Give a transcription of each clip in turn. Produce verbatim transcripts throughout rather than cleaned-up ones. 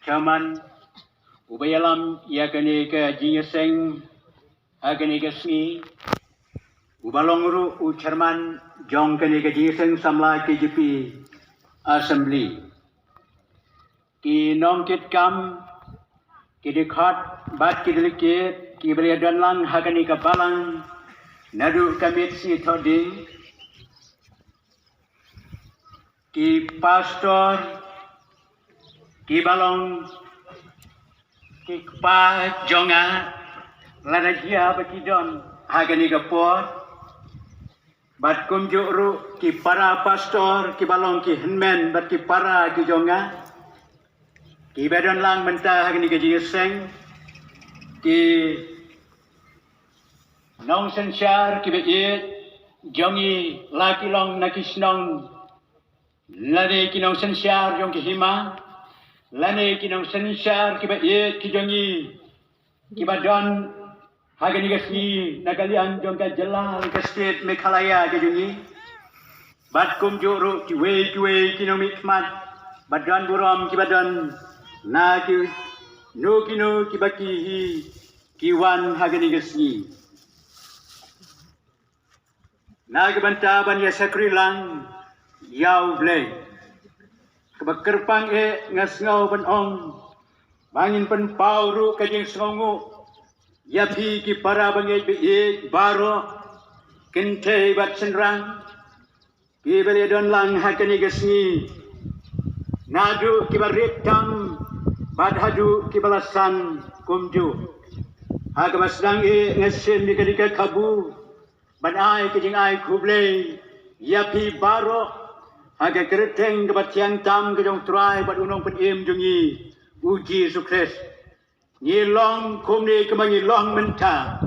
Chairman, uba ïalam ïa kane ka jingïaseng ha kane ka sngi, uba long ruh u chairman jong kane ka jingïaseng samla K J P Assembly. Ki nongkitkam, ki dkhot bad ki delegate kiba la ïadon lang ha kane ka balang naduh ka miet sngi thohdieng. Ki pastor, kiba long ki kpa jong nga, lada jia ba ki don ha kane ka por. Bad kumjuh ruh ki para pastor, kiba long ki hynmen bad ki para ki jong nga, kiba don lang mynta ha kane ka jingïaseng. Ki nongsynshar kiba ïeit jong ngi, la ki long na ki shnong, lane ki nongsynshar jong ki hima, lane ki nongsynshar kiba ïeit ki jong ngi, kiba don ha kane ka sngi na ka liang jong ka jylla, ka state Meghalaya ka jong ngi. Bad kumjuh ruh kiwei kiwei ki nongmihkhmat ba don burom, kiba don na kino kino kiba ki hi ki wan ha kane ka sngi na ka bynta ban ïa shakri lang ïa U Blei. Kaba kyrpang eh, nga sngew ban ong ba ngin pynpaw ruh ka jingsngewnguh ïa phi ki para bangeit ba ïeit baroh, kynthei bad shynrang, kiba la ïadon lang ha kane ka sngi, naduh kiba rit tam bad haduh kiba la san kumjuh. Ha kaba sdang eh, nga shim ïa kane ka kabu ban ai ka jingai khublei ïa phi baroh ha ka kyrteng kaba thiang tam ka jong U Trai bad U Nongpynim jong ngi, U Jisu Khrist. Ngi long kumne kumba ngi long mynta,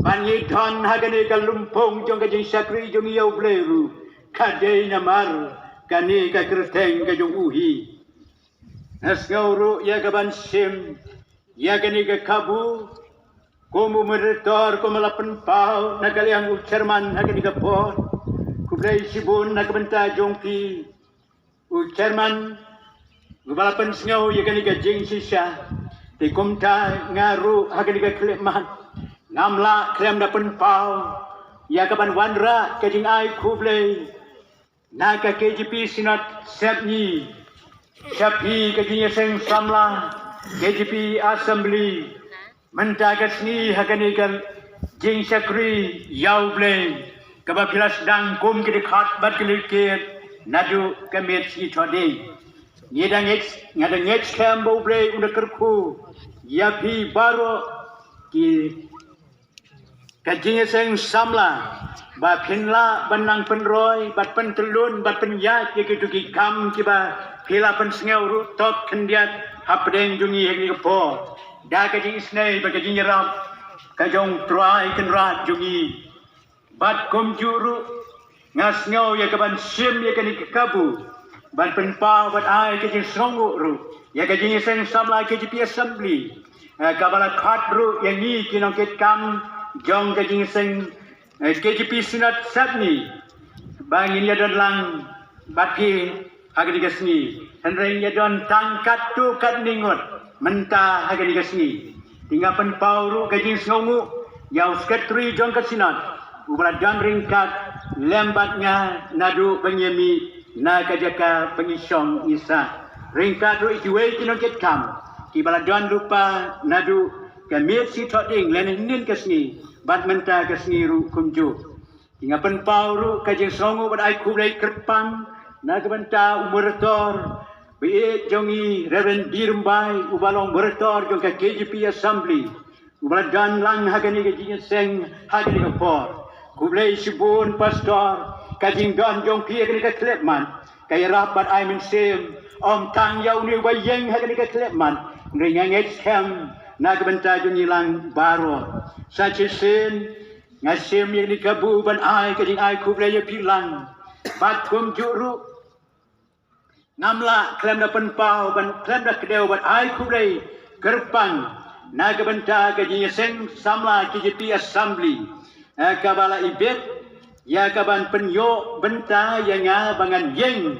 bad ngi don ha kane ka lympung jong ka jingshakri jong ngi ïa U Blei ruh, ka dei namar kane ka kyrteng ka jong U hi. Nga sngew ruh ïa kaban shim ïa kane ka kabu kum u moderator, kum ba la pynpaw na ka liang u chairman ha kane ka por. Khublei shibun na ka bynta jong phi, u chairman, uba la pynsngew ïa kane ka jingshisha. Te kumta nga ruh ha kane ka khyllipmat ngam lah khlem da pynpaw ïa kaban wanrah ka jingai khublei na ka K J P Synod Sepngi, sha phi ka jingïaseng samla K J P Assembly mynta ka sngi ha kane ka jingshakri ïa U Blei, kaba phi la sdang kum ki dkhot bad ki delegate naduh ka miet sngi thohdieng. Ngi da ngeit, nga da ngeit skhem ba U Blei un da kyrkhu ïa phi baroh ki ka jingïaseng samla, ba phin lah ban nang pynroi bad pyntyllun bad pynïaid ïa kito ki kam kiba phi la pynsngew ruh tok khyndiat hapdeng jong ngi ha kane ka por, da ka jingisynei bad ka jingïarap ka jong U Trai Kynrad jong ngi. Bad kumjuh ruh nga sngew ïa kaban shim ïa kane ka kabu ban pynpaw bad ai ka jingsngewnguh ruh ïa ka jingïaseng samla K J P Assembly, eh, kaba la khot ruh ïa ngi ki nongkitkam jong ka jingïaseng, eh, K J P Synod Sepngi, ba ngin ïadon lang bad phi ha kane ka sngi. Hynrei ngi ïadon tang katto katne ngut mynta ha kane ka sngi. Te nga pynpaw ruh ka jingsngewnguh ïa u Secretary jong ka Synod, uba la don ryngkat lem bad nga naduh ba ngi ïa mih na ka jaka ba ngi shong ngi sah, ryngkat ruh ïa kiwei ki nongkitkam kiba la don lypa naduh ka miet sngi thohdieng lane hynnin ka sngi bad mynta ka sngi ruh kumjuh. Te nga pynpaw ruh ka jingsngewnguh bad ai khublei kyrpang na ka bynta u moderator ba ïeit jong ngi, Reverend D. Rymbai, uba long moderator jong ka K J P Assembly, uba la don lang ha kane ka jingïaseng ha kane ka por. Khublei shibun Pastor, ka jingdon jong phi ha kane ka khyllipmat ka ïarap bad ai mynsiem, ym tang ïa une uba ïeng ha kane ka khyllipmat, hynrei nga ngeit skhem na ka bynta jong ngi lang baroh. Sa shisien nga shim ïa kane ka kabu ban ai ka jingai khublei ïa phi lang. Bad kumjuh ruh ngam lah khlem da pynpaw ban, khlem da kdew ban ai khublei kyrpang na ka bynta ka jingïaseng samla K J P Assembly, eh, kaba la ibit ïa kaban pynïoh bynta ïa nga ba ngan ïeng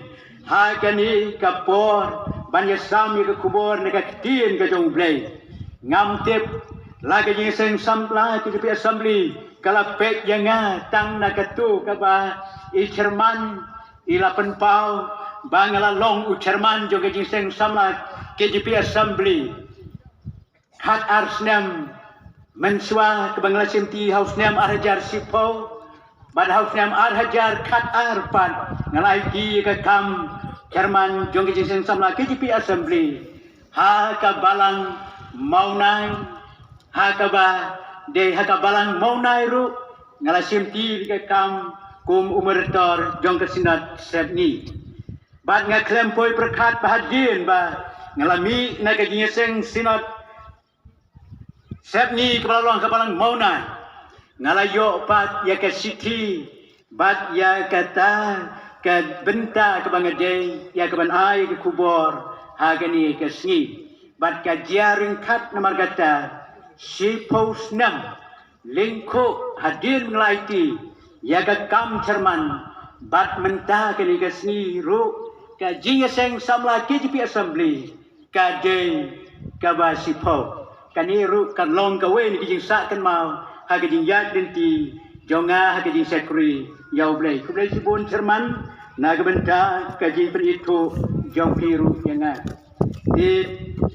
ha kane ka por ban ïasam ïa ka khubor na ka ktien ka jong U Blei. Ngam tip la ka jingïaseng samla ka J P Assembly ka la peit ïa nga tang na katu kaba i chairman i la pynpaw ba nga la long u chairman jong ka jingïaseng samla ka J P Assembly. Khat ar snem mynshuwa kaba nga la shim ti ha u snem ar hajar shiphew bad ha u snem ar hajar khat ar pat nga la aiti ïa ka kam chairman jong ka jingïaseng samla ka J P Assembly ha ka balang Mawnai, ha kaba dei ha ka balang Mawnai ruh nga la shim ti ïa ka kam kum u moderator jong ka Synod Sepngi. Bad nga khlem poi pyrkhat ba hadien ba nga la mih na ka jingïaseng Synod Sepngi kaba la long ka balang Mawnai, nga la ïoh pat ïa ka shithi bad ïa kata ka bynta kaba nga dei ïa ka ban ai ka khubor ha kane ka sngi. Bad ka jia ryngkat namar kata shiphew snem lyngkhuh hadien nga la aiti ïa ka kam chairman bad mynta kane ka sngi ruh ka jingïaseng samla ka J P Assembly ka dei kaba shiphew. Kane ruh kan long kawei na ka jingsah kynmaw ha ka jingïaid lynti jong nga ha ka jingshakri ïa U Blei. Khublei shibun chairman na ka bynta ka jingpynithuh jong phi ruh ïa nga. Te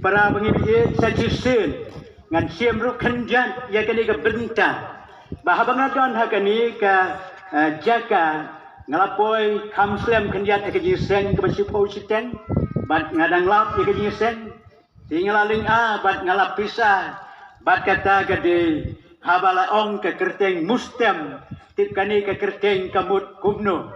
para bangeit, sa shisien ngan shim ruh khyndiat ïa kane ka bynta ba haba nga don ha kane ka, eh, jaka nga la poi kham slem khyndiat ïa ka jingïaseng kaba shiphew shiteng bad nga dang lap ïa ka jingïaseng. Te nga la lynga bad nga la pisa bad kata ka dei haba la ong ka kyrteng Mustem. Tip kane ka kyrteng ka mut kumno.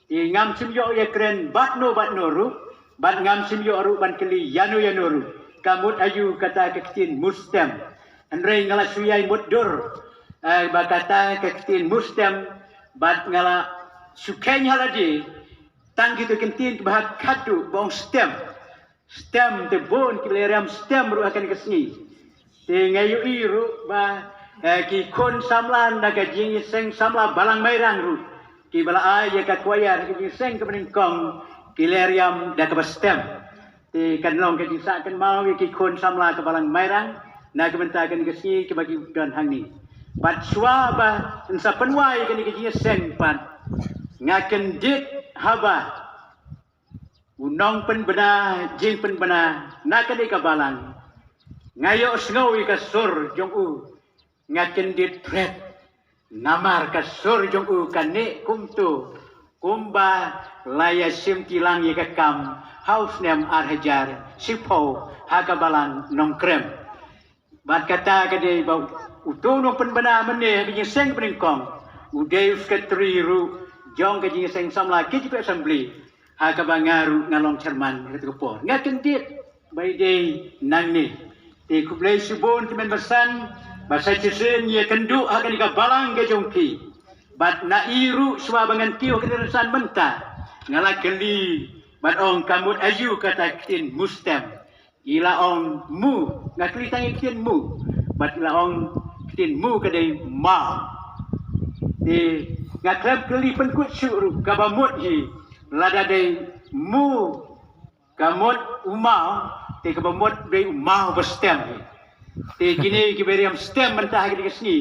Te ngam shym ïoh ïakren bad no bad no ruh bad ngam shym ïoh ruh ban kylli ïano ïano ruh ka mut aïu kata ka ktien Mustem. Hynrei nga la shu ïai mutdur, eh, ba kata ka ktien Mustem bad nga la shu kheiñ ha lade tang kito ki ktien kiba ha khadduh ba ong stem. Stem te bun ki ba la riam stem ruh ha kane ka sngi. Te nga ïohi ruh ba, eh, ki khun samla na ka jingïaseng samla balang Mairang ruh ki ba la ai ïa ka choir ha ka jingïaseng kaba nyngkong ki la riam da kaba stem. Te kan long ka jingsah kynmaw ïa ki khun samla ka balang Mairang na ka bynta kane ka sngi kaba ki don hangne. Bad shuwa ba yn sa pynwai kane ka jingïaseng pat nga kyndit haba u nongpynbna jingpynbna na kane ka balang. Nga ïohsngew ïa ka sur jong u, nga kyndit phret. Namar ka sur jong u ka neh kumto kumba la ïa shim ti lang ïa ka kam ha u snem ar hajar shiphew ha ka balang Nongkrem. Bad kata ka dei ba uto u nongpynbna mynne ha ka jingïaseng kaba nyngkong u dei u sekretari ruh jong ka jingïaseng samla ka J P Assembly ha kaba nga ruh nga long chairman ha kata ka por. Nga kyndit ba i dei nangne. Te khublei shibun ki mynbasan ba sa shisien ïakynduh ha kane ka balang ka jong phi. Bad na i ruh shuwa ba ngan kiew ha kane ka rynsan mynta nga la kylli bad ong ka mut aïu kata ka ktien Mustem. I la ong mu, nga kylli tang ïa ka ktien mu. Bad i la ong ka ktien mu ka dei maw. Te nga khlem kylli pynkut shuh ruh kaba mut hi lada dei mu ka mut u maw, te kaba mut dei u maw ba stem hi. Te kine kiba riam stem mynta ha kine ki sngi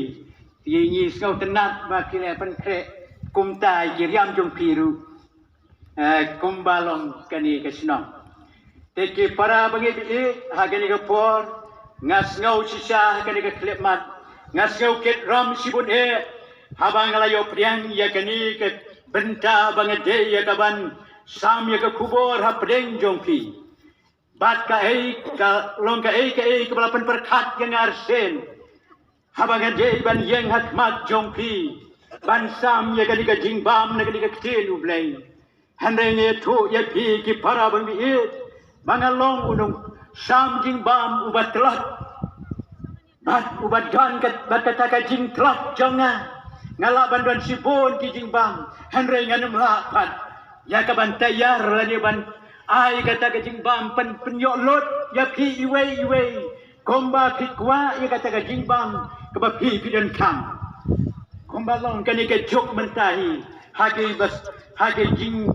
te ngi sngewtynnat ba ki la pynkhreh kumta ïa ki riam jong phi ruh. Eh, kumba long kane ka shnong. Te ki para bangeit, ha kane ka por nga sngew shisha ha kane ka khyllipmat, nga sngew kit ram shibun eh haba nga la ïoh pdiang ïa kane ka bynta ba nga dei ïa ka ban sam ïa ka khubor hapdeng jong phi. Bad kaei ka long kaei kaei kaba la pynpyrkhat ïa nga arsien. Haba nga dei ban ïeng ha khmat jong phi ban sam ïa kane ka jingbam na kane ka ktien U Blei. Hynrei nga ïathuh ïa phi ki para bangeit ba nga long u nongsam jingbam uba tlot. Bad uba don kat bad kata ka jingtlot jong nga, nga lah ban don shibun ki jingbam. Hynrei ngan ym lah pat ïa ka ban taiar lane ban ai kata ka jingbam pyn pynïoh lut ïa phi iwei iwei. Kumba phi kwah ïa kata ka jingbam kaba phi phi donkam. Kumba long kane ka juk mynta hi ha ki bas ha ki jing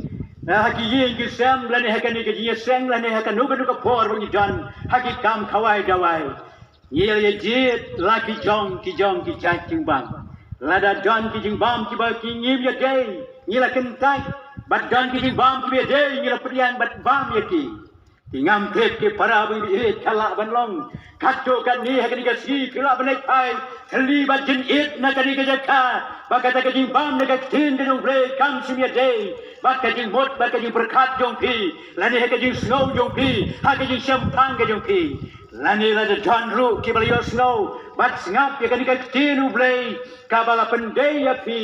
Ha ki ïing ki sem lane ha kane ka jingïaseng lane ha kano kano ka por ba ngi don ha ki kam khawai dawai. Ngi la ïa jied la ki jong ki jong ki jait jingbam. Lada don ki jingbam kiba ki ngim ïadei ngi la kyntait. Bad don ki jingbam kiba ïadei ngi la pdiang bad bam ïa ki. Ki ngam tip ki para bang bi ïeit ka lah ban long. Katto katne ha kane ka sngi ki lah ban leit phai thylli bad jynit na kane ka jaka. Ba kata ka jingbam na ka ktien ka jong U Blei kam shym ïadei bad ka jingmut bad ka jingpyrkhat jong phi, lane ha ka jingsngew jong phi, ha ka jingshemphang ka jong phi. Lane lada don ruh kiba la ïohsngew bad sngap ïa kane ka ktien U Blei kaba la pyndei ïa phi,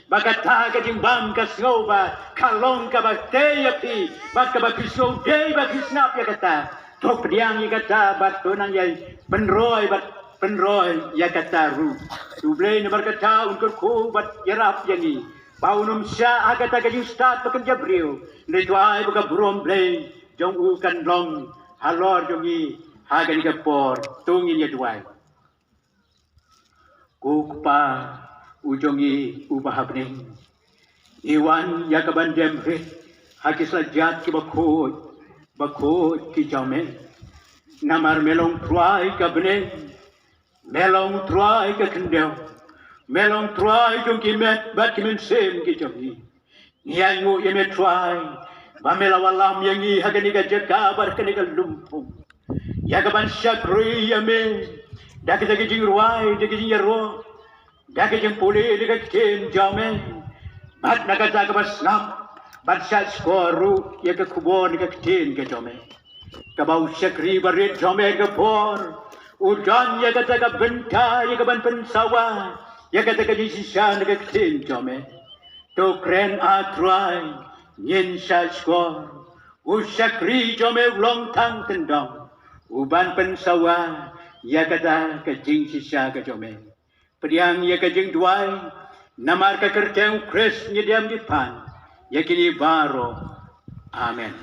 ba kata ka jingbam ka sngew ba ka long kaba tei ïa phi, bad kaba phi sngew dei ba phi sngap ïa kata. To pdiang ïa kata bad to nang ïai pynroi bad pynroi ïa kata ruh. U Blei namar kata un kyrkhu bad ïarap ïa ngi ba un ym shah ha kata ka jingstad ba kynja briew. Hynrei to ai ba ka burom Blei jong u kan long halor jong ngi ha kane ka por. To ngin ïa duwai. Ko Kpa u jong ngi uba ha bneng, ngi wan ïa ka ban dem rit ha ki slajat kiba khuid, ba khuid ki jong me. Namar me long Trai ka bneng, me long Trai ka khyndew, me long Trai jong ki met bad ki mynsiem ki jong ngi. Ngi ainguh ïa me Trai ba me la wallam ïa ngi ha kane ka jaka bad kane ka lympung ïa ka ban shakri ïa me da kita ki jingrwai, da ki jingïaroh, da ki jingpule da ka ktien jong me. Bad na kata ka ba sngap bad shah shkor ruh ïa ka khubor da ka ktien ka jong me. Kaba u shakri barit jong me ka por u don ïa kata ka bynta ïa ka ban pynsawa ïa kata ka jingshisha da ka ktien jong me. To kren A Trai, ngin shah shkor. U shakri jong me u long tang tyndong u ban pynsawa ïa kata ka jingshisha ka jong me. Pdiang ïa ka jingduwai namar ka kyrteng U Khrist ngi dem ngi pan ïa kine baroh. Amen.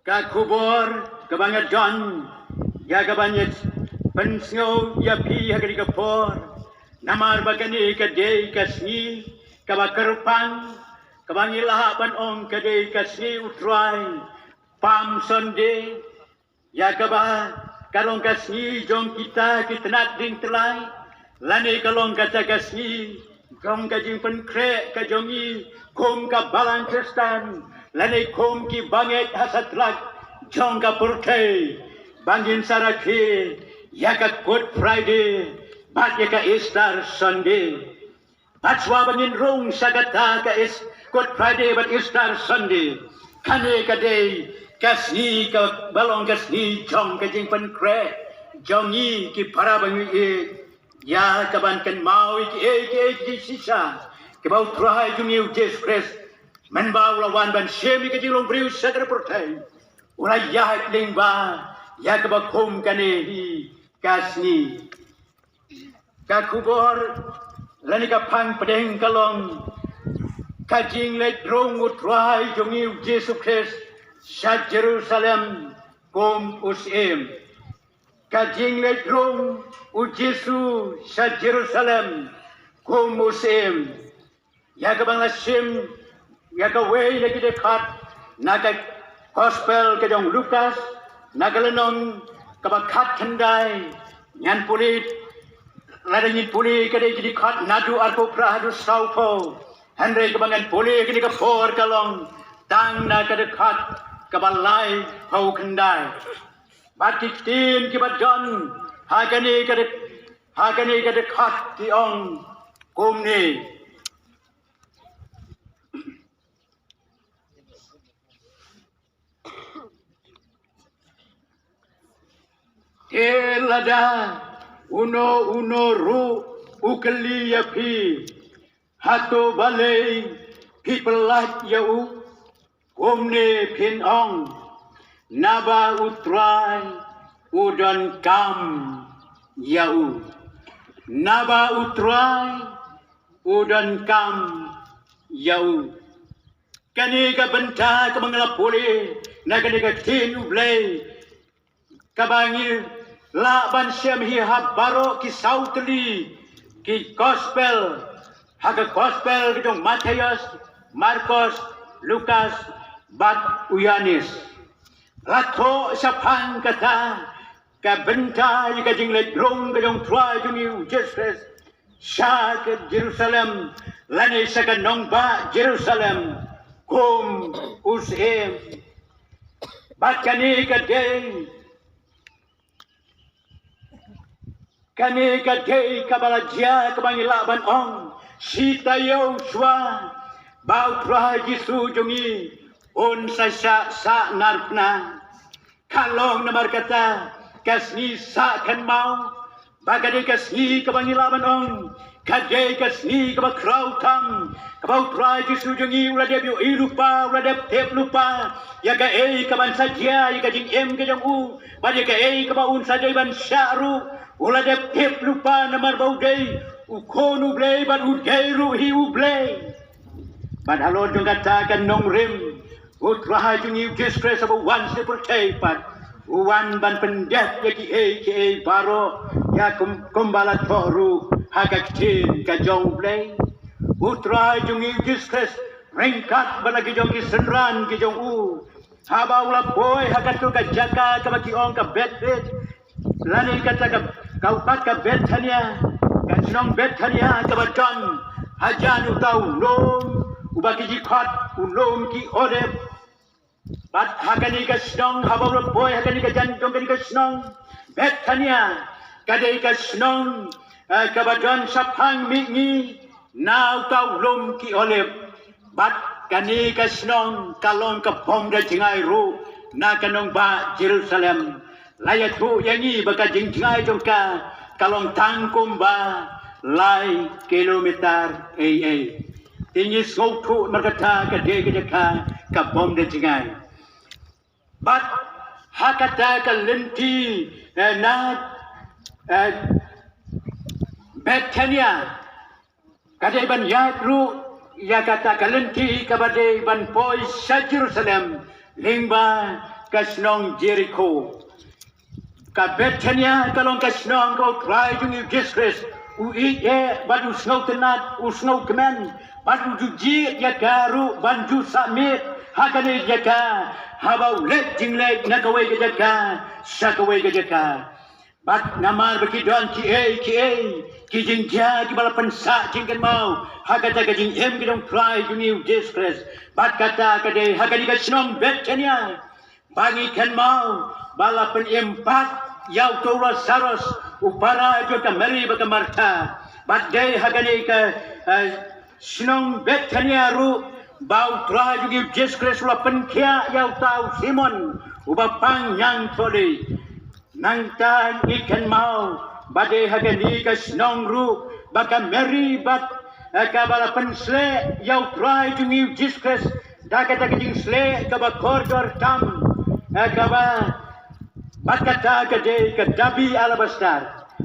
Ka khubor kaba nga don ïa ka ban ïa pynsngew ïa phi ha kane ka por. Namar ba kane ka dei ka sngi kaba kyrpang, kaba ngi lah ban ong ka dei ka sngi U Trai, Palm Sunday, ïa kaba ka long ka sngi jong kita ki tnat ding tlai, lane ka long kata ka sngi jong ka jingpynkhreh ka jong ngi kum ka balang Khristan, lane kum ki bangeit ha satlak jong ka pyrthei, ba ngin sa rakhe ïa ka Good Friday bad ïa ka Easter Sunday. Bad shuwa ba ngin rung sha kata ka Eas-, Good Friday bad Easter Sunday, kane ka dei ka sngi kaba long ka sngi jong ka jingpynkhreh jong ngi ki para bangeit ïa ka ban kynmaw ïa kiei kiei ki jingshisha kiba U Trai jong ngi U Jisu Khrist mynba u la wan ban shim ïa ka jinglong briew sha ka pyrthei, u la ïaid lyngba ïa kaba kum kane hi ka sngi. Ka khubor lane ka phang pdeng ka long ka jingleit rung U Trai jong ngi U Jisu Khrist sha Jerusalem kum u Syiem. Ka jingleit rung U Jisu sha Jerusalem kum u Syiem. Ïa kaba nga la shim ïa kawei na ki dkhot na ka Gospel ka jong u Lukas, na ka lynnong kaba khatkhyndai, ngan pule, lada ngin pule ka dei ki dkhot naduh arphew phra haduh sawphew. Hynrei kaba ngan pule kane ka por ka long tang na ka dkhot kaba laiphew khyndai. Bad ki ktien kiba don ha kane ka dkhot, ha kane ka dkhot ki ong kumne. Te lada uno uno ruh u kylli ïa phi, hato balei phi pyllait ïa u? Kumne phin ong, naba U Trai u donkam ïa u. Naba U Trai u donkam ïa u. Kane ka bynta kaba nga la pule na kane ka ktien U Blei, kaba ngi Lah ban shem hi ha baroh ki saw tylli ki gospel, ha ka gospel ka jong Mathaios, Markos, Lukas bad u Ïoannis. La thoh shaphang kata ka bynta ïa ka jingleit rung ka jong u Trai jong ngi u Jisu Khrist sha ka Jerusalem lane sha ka nongbah Jerusalem kum u syiem. Bad kane ka dei Kane ka dei kaba la jia kaba ngi lah ban ong shi taïew shuwa ba u Trai Jisu jong ngi un sa shah sahnarphna. Ka long namar kata ka sngi sah kynmaw ba ka dei ka sngi kaba ngi lah ban ong ka dei ka sngi kaba khraw tam kaba u Trai Jisu jong ngi u la dep ïohi lypa, u la dep tip lypa ïa kaei kaban sa jia ïa ka jingim ka jong u. Bad ïa kaei kaba un sa dei ban shah ruh u la dep tip lypa namar ba u dei u Khun u Blei bad u dei ruh hi u Blei. Bad halor jong kata ka nongrim u Trai jong ngi u Jisu Khrist haba u wan sha pyrthei pat u wan ban pyndep ïa kiei kiei baroh ïa kum kumba la thoh ruh ha ka ktien ka jong u Blei. U Trai jong ngi u Jisu Khrist ryngkat bad la ki jong ki synran ki jong u haba u la poi ha kato ka jaka kaba ki ong ka Bethphage lane kata ka ka upat ka Bethania ka shnong Bethania kaba don hajan uta u lum uba ki ji khot u lum ki Olib. Bad ha kane ka shnong haba u la poi ha kane ka jan jong kane ka shnong Bethania ka dei ka shnong eh, kaba don shaphang mihngi na uta u lum ki Olib. Bad kane ka shnong ka long ka bym da jngai ruh na ka nongbah Jerusalem. La ïathuh ïa ngi ba ka jingjngai jong ka ka long tang kumba lai kilometer ei ei. Te ngi sngewthuh namar kata ka dei ka jaka ka bym da jngai. Bad ha kata ka lynti eh, na eh, Bethania ka dei ban ïaid ruh ïa kata ka lynti kaba dei ban poi sha Jerusalem lyngba ka shnong Jerikho. Ka Bethania ka long ka shnong kaba u Trai jong ngi u Jisu Khrist u ïeit eh bad u sngewtynnad u sngewkmen bad u ju jied ïa ka ruh ban ju sah miet ha kane ka jaka haba u leit jingleit na kawei ka jaka sha kawei ka jaka. Bad namar ba ki don kiei kiei ki jingjia kiba la pynsah jingkynmaw ha kata ka jingim ka jong u Trai jong ngi u Jisu Khrist. Bad kata ka dei ha kane ka shnong Bethania ba ngi kynmaw ba la pynim pat ïa uto u Lasaros u para jong ka Mari bad ka Martha. Bad dei ha kane ka eh, shnong Bethania ruh ba u Trai jong ngi u Jisu Khrist u la pynkhiah ïa uta u Simon uba pang ñiangthohlieh. Nangta ngi kynmaw ba dei ha kane ka shnong ruh ba ka Mari bad eh, kaba la pynsleh ïa u Trai jong ngi u Jisu Khrist da kata ka jingsleh kaba kordor tam eh, kaba bad kata ka dei ka dabi alabastar.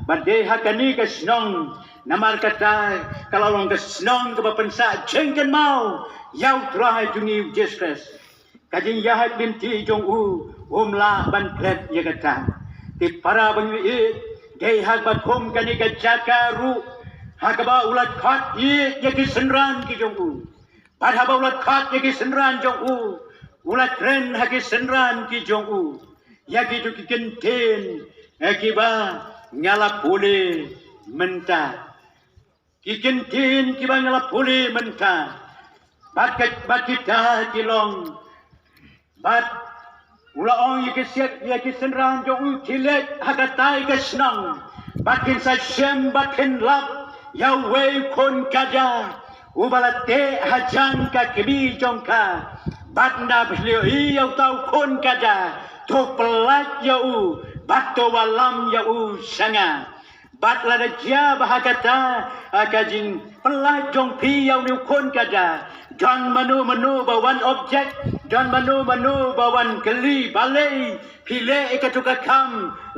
Bad dei ha kane ka shnong namar kata ka la long ka shnong kaba pynsah jingkynmaw ïa u Trai jong ngi u Jisu Khrist. Ka jingïaid lynti jong u um lah ban klet ïa kata. Te para ba ngi ïeit dei ha kaba kum kane ka jaka ruh ha kaba u la khot ïa ki synran ki jong u. Bad haba u la khot ïa ki synran jong u u la kren ha ki synran ki jong u ïa kito ki kyntien eh, kiba nga la pule mynta. Ki kyntien kiba nga la pule mynta bad ka bad kita ki long bad u la ong ïa ki siat ïa ki synran jong u ki leit ha katai ka shnong bad kin sa shem bad kin lap ïa uwei u khun kajia uba la teh hajan ka kmie jong ka bad nda phi la ïohi ïa uta u khun kajia to pyllait ïa u bad to wallam ïa u sha nga. Bad lada jia ba ha kata ha ka jingpyllait jong phi ïa une u khun kajia don mano mano ba wan object don mano mano ba wan kylli balei phi leh ïa kato ka kam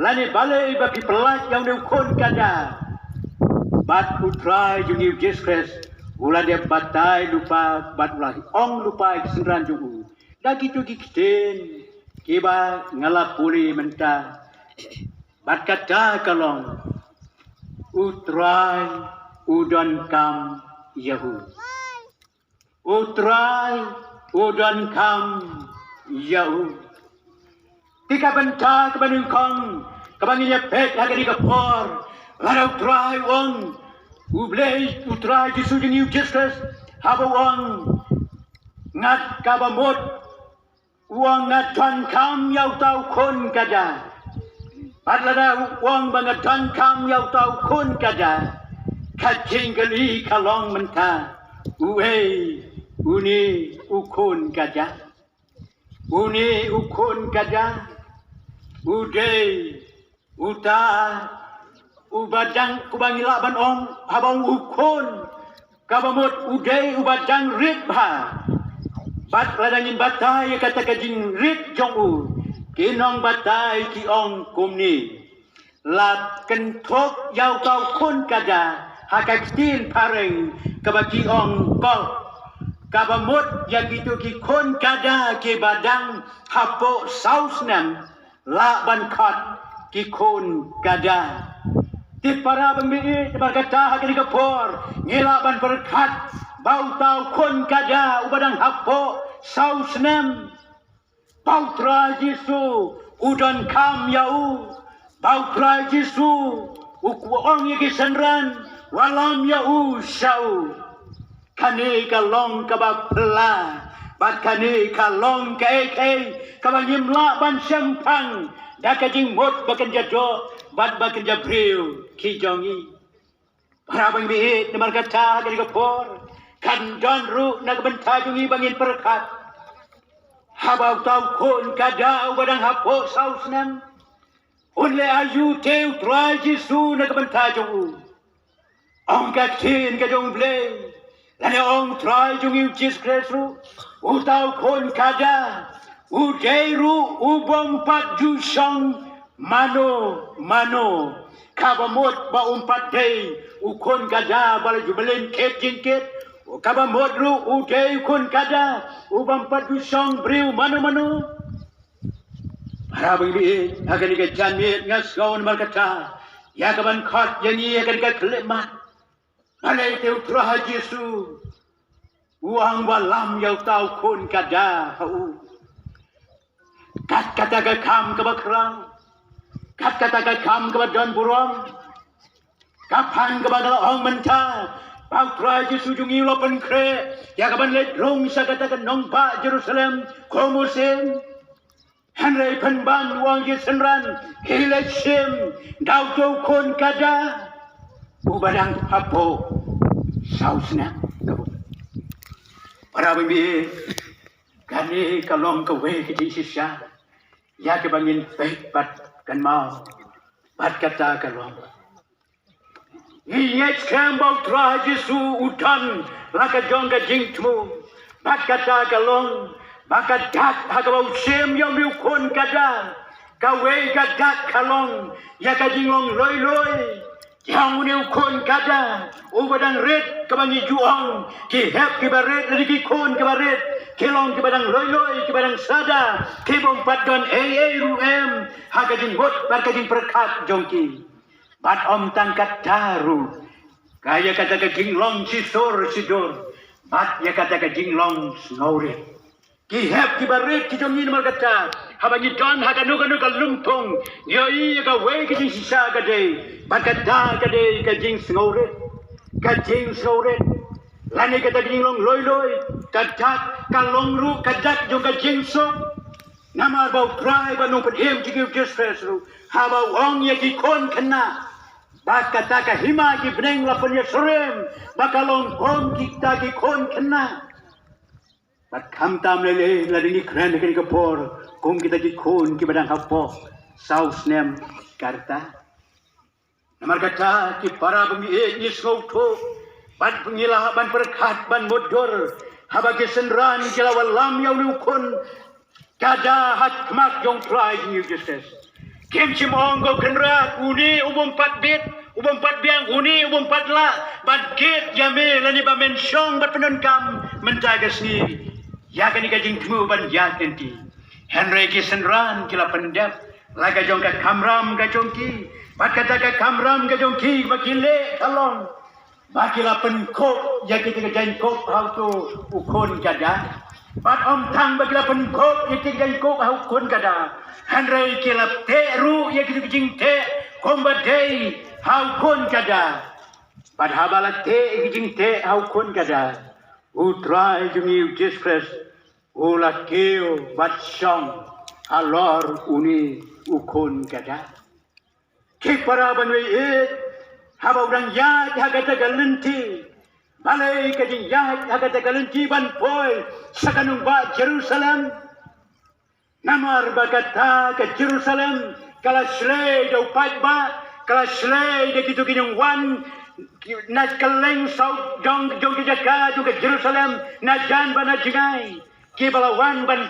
lane balei ba phi pyllait ïa une u khun kajia. Bad u Trai jong ngi u Jisu Khrist u la dep batai lypa bad u la ong lypa ïa ki synran jong u da kito ki ktien kiba nga la pule mynta. Bad kata ka long, U Trai u donkam ïa u. U Trai u donkam ïa u. Te ka bynta kaba nyngkong kaba ngin ïa peit ha kane ka por, lada U Trai u ong, U Blei, U Trai Jisu jong ngi U Jisu Khrist, haba u ong, nga, kaba mut u ong nga donkam ïa uta u khun kajah. Bad lada u ong ba nga donkam ïa uta u khun kajah, ka jingkylli ka long mynta, uei une u khun kajah? Une u khun kajah u dei uta uba dang, uba ngi lah ban ong, haba ong u khun, kaba mut u dei uba dang rit bha. Bad lada ngin batai ïa kata ka jingrit jong u, ki nongbatai ki ong kumne, la kynthup ïa uta u khun kajah ha ka ktien phareng kaba ki ong colt, kaba mut ïa kito ki khun kajah kiba dang hapoh saw snem lah ban khot ki khun kajah. Te para bangeit, namar kata ha kane ka por ngi lah ban pyrkhat ba uta u khun kajah uba dang hapoh saw snem, ba U Trai Jisu u donkam ïa u, ba U Trai Jisu u ong ïa ki synran, wallam ïa u sha u. Kane ka long kaba phylla, bad kane ka long kaei kaei kaba ngim lah ban shemphang da ka jingmut ba kynja doh bad ba kynja briew ki jong ngi. Para bangeit, namar kata ha kane ka por kan don ruh na ka bynta jong ngi ba ngin pyrkhat, haba uta u khun kajah uba dang hapoh saw snem un leh aïu te U Trai Jisu na ka bynta jong u? Ong ka ktien ka jong U Blei, lane ong U Trai jong ngi U Jisu Khrist ruh, uta u khun kajah u dei ruh u bym pat ju shong mano mano. Kaba mut ba um pat dei u khun kajah ba la ju mlien kit jingkit, kaba mut ruh u dei u khun kajah u bym pat ju shong briew mano mano. Para bangeit, ha kane ka janmiet nga sngew namar kata ïa kaban khot ïa ngi ha kane ka khyllipmat. Balei te U Trai Jisu u ong wallam ïa uta u khun kajah ha u? Kat kata ka kam kaba khraw, kat kata ka kam kaba don burom, ka pang kaba nga la ong mynta, ba U Trai Jisu jong ngi u la pynkhreh ïa kaban leit rung sha kata ka nongbah Jerusalem kum u syiem. Hynrei pynban u ong ïa ki synran, ki leit shim da uta u khun kajah uba dang hapoh saw snem. Para bangeit, kane ka long kawei ka jingshisha ïa kaba ngin peit bad kynmaw. Bad kata ka long, ngi ngeit skhem ba U Trai Jisu u don la ka jong ka jingthmu. Bad kata ka long ba ka dak ha kaba u shim ïa une u khun kajah, kawei ka dak ka long ïa ka jinglong loiloi jong une u khun kajah uba dang rit, kaba ngi ju ong ki hep kiba rit lane ki khun kiba rit ki long kiba dang loiloi, kiba dang sada, ki bym pat don ei ei ruh em ha ka jingmut bad ka jingpyrkhat jong ki. Bad ym tang kata ruh, ka ïa kata ka jinglong shisur shidur bad ïa kata ka jinglong sngewrit. Ki hep kiba rit ki jong ngi namar kata, haba ngi don ha kano kano ka lympung, ngi ïohi ïa kawei ka jingshisha ka dei, bad kata ka dei ka jingsngewrit. Ka jingsngewrit lane kata ka jinglong loiloi, ka dak ka long ruh ka dak jong ka jingsuk. Namar ba U Trai bad Nongpynim jong ngi U Jisu Khrist ruh, haba u ong ïa ki khun khynnah ba kata ka hima ki bneng la pynïasyriem ba ka long kum kita ki khun khynnah. Bad khamtam lei lei lada ngi kren ha kane ka por kum kita ki khun kiba dang hapoh saw snem ka rta. Namar kata ki para bangeit, ngi sngewthuh bad ngi lah ban pyrkhat ban mutdur haba ki synran ki la wallam ïa une u khun kajah ha khmat jong U Trai jong ngi U Jisu Khrist. Kim shym ong ko Kynrad, une u bym pat bit, u bym pat biang, une u bym pat lah ban kit ïa me lane ba men shong bad pyndonkam mynta ka sngi ïa kane ka jingthmu ban ïaid lynti. Hynrei ki synran ki la pyndep La ka jong ka kamram ka jong ki, bad kata ka kamram ka jong ki ba ki leh ka long ba ki la pynkup ïa kita ki jaiñkup ha uto u khun kada. Bad ym tang ba ki la pynkup ïa kita ki jaiñkup ha u khun kada, hynrei ki la teh ruh ïa kita ki jingteh kumba dei ha u khun kada. Bad haba la teh ïa ki jingteh ha u khun kada, u Trai jong ngi u Jisu Khrist u la kiew bad shong halor une u khun kada. Ki para ban wei ïeit, haba u dang ïaid ha kata ka lynti, balei ka jingïaid ha kata ka lynti ban poi sha ka nongbah Jerusalem? Namar ba kata ka Jerusalem ka la shlei da u paidbah, ka la shlei da kito ki nongwan na kylleng saw jong jong ki jaka jong ka Jerusalem, na jan bad na jngai. Kiba la wan ban,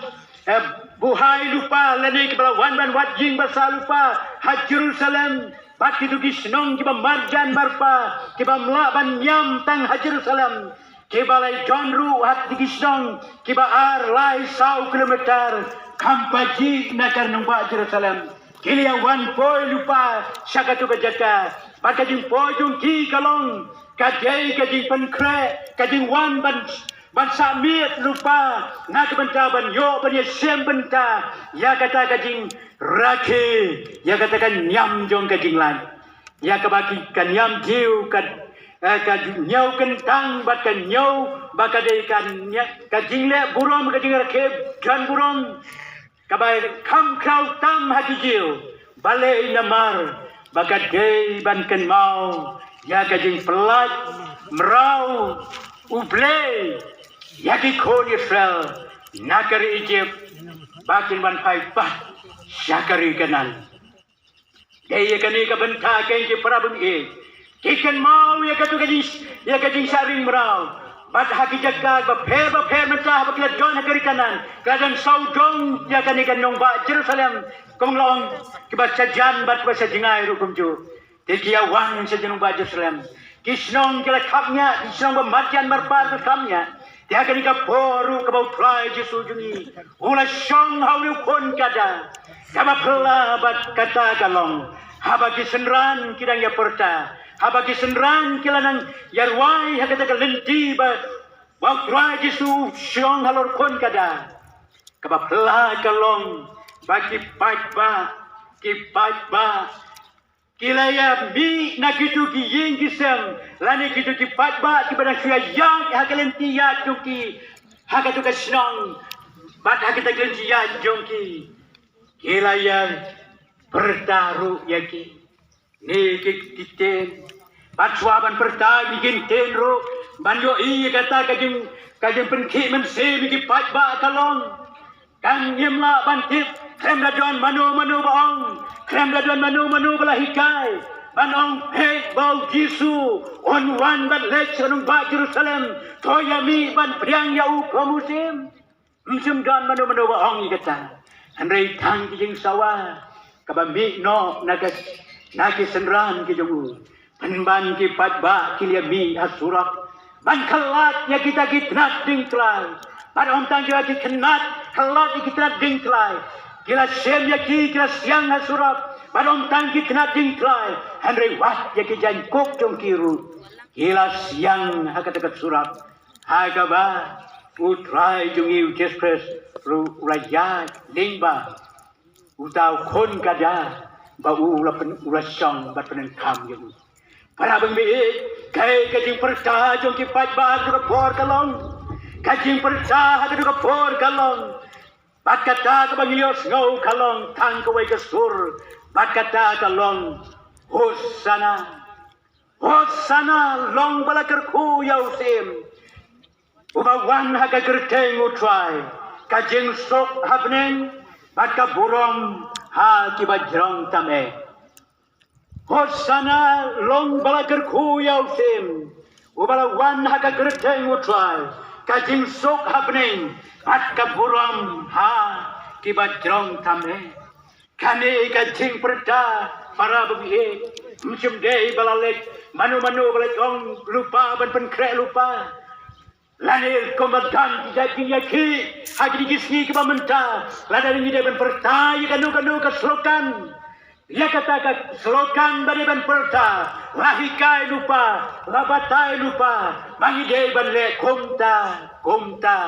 eh, buhai lypa lane kiba la wan ban wad ïing basa lypa ha Jerusalem. Bad kito ki shnong kiba marjan marpa, kiba ym lah ban niam tang ha Jerusalem, kiba la ïadon ruh ha kito ki shnong kiba ar lai saw kilometer kham pajih na ka nongbah Jerusalem, ki la ïa wan poi lypa sha kato ka jaka. Bad ka jingpoi jong ki ka long ka dei ka jingpynkhreh, ka jingwan ban ban sah miet lypa na ka bynta ban ïoh ban ïashem bynta ïa kata ka jingrakhe, ïa kata ka niam jong ka jinglait, ïa kaba ki ka niam diew ka, eh, ka ñiew kyntang bad ka ñiew ba ka dei ka nia-, ka jingleh burom, ka jingrakhe jan burom kaba kham khraw tam ha ki Jiw. Balei? Namar ba ka dei ban kynmaw ïa ka jingpyllait mraw U Blei ïa ki khun Israel na ka ri Ijipt ba kin wan phai pat sha ka ri Kanaan. Dei ïa kane ka bynta, ko ki para bangeit, ki kynmaw ïa kato ka jing, ïa ka jingshah ring mraw. Bad ha ki jaka bapher bapher mynta haba ki la don ha ka ri Kanaan, ki la don sawdong ïa kane ka nongbah Jerusalem, kum la ong, kiba shajan bad kiba shajngai ruh kumjuh. Te ki ïa wan sha nongbah Jerusalem. Ki shnong ki la khapngiah, ki shnong ba marjan marpa ki la khapngiah. Te ha kane ka por ruh kaba U Trai Jisu jong ngi u la shong ha une u khun kada, kaba phylla bad kata ka long, haba ki synran ki dang ïa pyrta, haba ki synran ki la nang ïa rwai ha kata ka lynti ba, ba U Trai Jisu u shong halor khun kada, kaba phylla ka long ba ki paidbah, ki paidbah ki la ïa mih na kito ki ïing ki sem lane kito ki paidbah kiba dang shu ïaid ha ka lynti ïaid jong ki ha kato ka shnong bad ha kata ka lynti ïaid jong ki, ki la ïa pyrta ruh ïa ki ne ki, ki ktien. Bad shuwa ban pyrta ïa ki ktien ruh, ban ïohi ïa kata ka jing, ka jingpynkhih mynsiem ïa ki paidbah ka long, kan ngim lah ban tip, khlem da don mano mano ba ong, khlem da don mano mano ba la hikai ban ong, peit ba U Jisu un wan ban leit sha nongbah Jerusalem, to ïa mih ban pdiang ïa u kum u syiem. Ym shym don mano mano ba ong ïa kata. Hynrei tang ki jingsawa kaba mih noh na ka, na ki synran ki jong u. Pynban ki paidbah ki la ïa mih ha surok ban khlad ïa kita ki tnat diengtlai. Bad ym tang ïa ki tnat, khlad ïa ki tnat diengtlai, ki la shem ïa ki, ki la siang ha surok. Bad ym tang ki tnat diengtlai, hynrei wat ïa ki jaiñkup jong ki ruh ki la siang ha kata ka surok, ha kaba U Trai jong ngi U Jisu Khrist ruh u la ïaid lyngba uta u khun kada ba u la pyn, u la shong bad pyndonkam ïa u. Para bangeit, kaei ka jingpyrta jong ki paidbah ha kato ka por ka long? Ka jingpyrta ha kato ka por ka long, bad kata kaba ngi ïohsngew ka long tang kawei ka sur, bad kata ka long, Hosana. Hosana, long ba la kyrkhu ïa u Syiem uba wan ha ka kyrteng U Trai. Ka jingsuk ha bneng bad ka burom ha kiba jrong tam eh. Hosana, long ba la kyrkhu ïa u Syiem uba la wan ha ka kyrteng U Trai. Ka jingsuk ha bneng bad ka burom ha kiba jrong tam eh. Kane ka jingpyrta, para bangeit, ym shym dei ba la leit mano mano ba la leit ong lypa ban pynkhreh lypa. Lane kumba don ki jait jingïakhih ha kine ki sngi kiba mynta, lada ngi dei ban pyrta ïa kano kano ka slogan, ïa kata ka slogan ba dei ban pyrta, la hikai lypa, la batai lypa, ma ngi dei ban leh kumta kumta.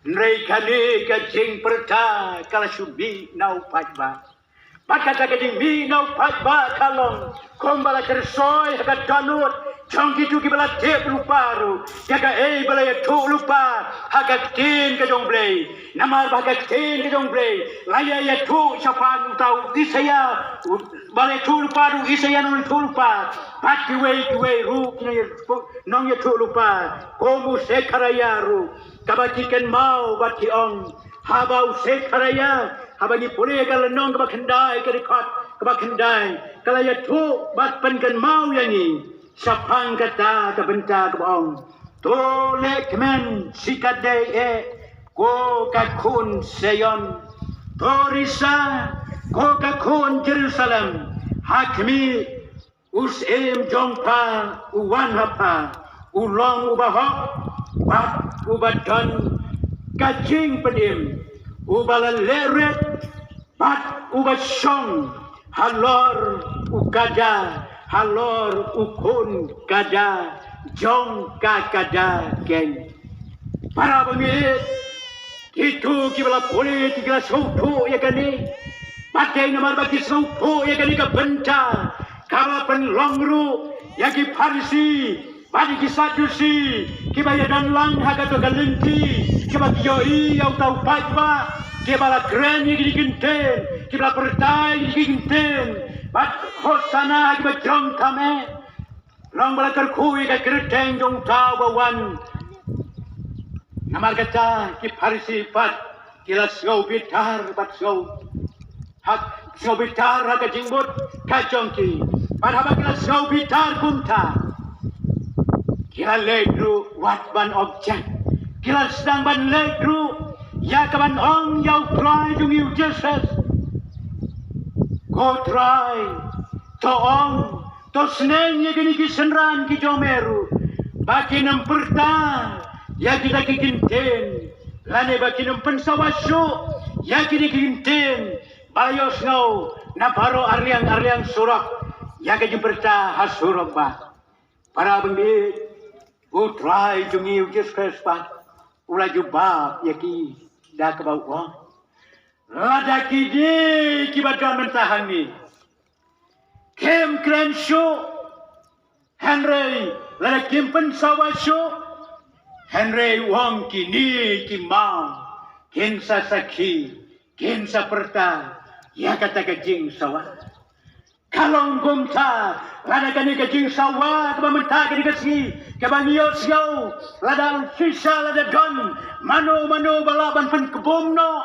Hynrei kane ka jingpyrta ka la shu mih na u paidbah. Bad kata ka jingmih na u paidbah ka long kumba la kyrsoi ha ka dohnud jong kito kiba la tip lypa ruh ïa kaei ba la ïathuh lypa ha ka ktien ka jong U Blei. Namar ba ha ka ktien ka jong U Blei la ïa ïathuh shaphang uta u Isaïah, u, ba la ïathuh lypa da u Isaïah nongïathuh lypa, bad kiwei kiwei ruh ki nongïathuh, nongïathuh lypa kum u Sekhariah ruh, kaba ki kynmaw bad ki ong, haba u Sekhariah, haba ngi pule ka lynnong kaba khyndai, ka dkhot kaba khyndai, ka la ïathuh bad pynkynmaw ïa ngi shaphang kata ka bynta kaba ong, to lehkmen shikatdei eh, ko ka khun Zion, to risa, ko ka khun Jerusalem, ha khmih, u Syiem jong pha u wan ha pha, u long uba hok bad uba don ka jingpynim, uba la leh rit bad uba shong halor u kada, halor u khun kada jong ka kada keiñ. Para bangeit, kito kiba la pule ki la sngewthuh ïa kane. Bad dei namar ba ki sngewthuh ïa kane ka bynta kaba la pynlong ruh ïa ki Pharisi bad ïa ki Sadusi, kiba ïadon lang ha kato ka lynti, kiba ki ïohi ïa uta u paidbah, kiba la kren ïa ki kyntien, kiba la pyrta ïa ki kyntien, bad Hosana ha kiba jrong tam eh. Long ba la kyrkhu ïa ka kyrteng jong uta uba wan. Namar kata ki Pharisi pat ki la sngew bitar bad sngew, ha, sngew bitar ha ka jingmut ka jong ki. Bad haba ki la sngew bitar kumta, ki la leit ruh wat ban object. Ki la sdang ban leit ruh ïa ka ban ong ïa u Trai jong ngi u Jisu Khrist, ko Trai, to ong, to sneng ïa kine ki synran ki jong me ruh ba kin ym pyrta ïa kita ki kyntien, lane ba kin ym pynsawa shuh ïa kine ki kyntien ba la ïohsngew na baroh arliang arliang surok, ïa ka jingpyrta ha surok. Bad para bangeit, u Trai jong ngi u Jisu Khrist pat u la jubab ïa ki da kaba u ong, lada kine kiba don mynta hangne kim kren shuh, hynrei lada kim pynsawa shuh, hynrei u ong kine ki maw kin sa sakhi, kin sa pyrta ïa kata ka jingsawa. Ka long kumta, lada kane ka jingsawa kaba mynta kane ka sngi kaba ngi ïohsngew, lada shisha lada don mano mano ba lah ban pynkbum noh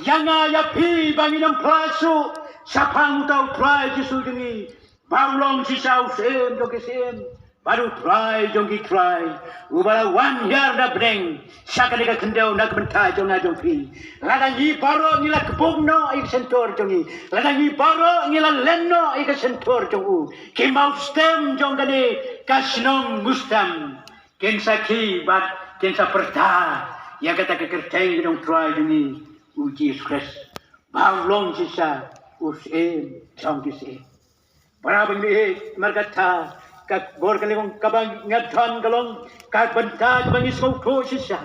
ïa nga ïa phi ba ngin ym phla shuh shaphang uta u Trai Jisu jong ngi, ba u long shisha u Syiem jong ki syiem bad u Trai jong ki trai, uba la wan hiar na bneng sha kane ka khyndew na ka bynta jong nga jong phi. Lada ngi baroh ngi la kbum noh ïa ka shyntur jong ngi, lada ngi baroh ngi la len noh ïa ka shyntur jong u, ki maw stem jong kane ka shnong Mustem kin sakhi bad kin sa pyrta ïa kata ka kyrteng jong u Trai jong ngi u Jisu Khrist, ba u long shisha u Syiem jong ki syiem. Para bangeit, namar kata ka bor ka long kaba ngi don ka long ka bynta kaba ngi sngewthuh shisha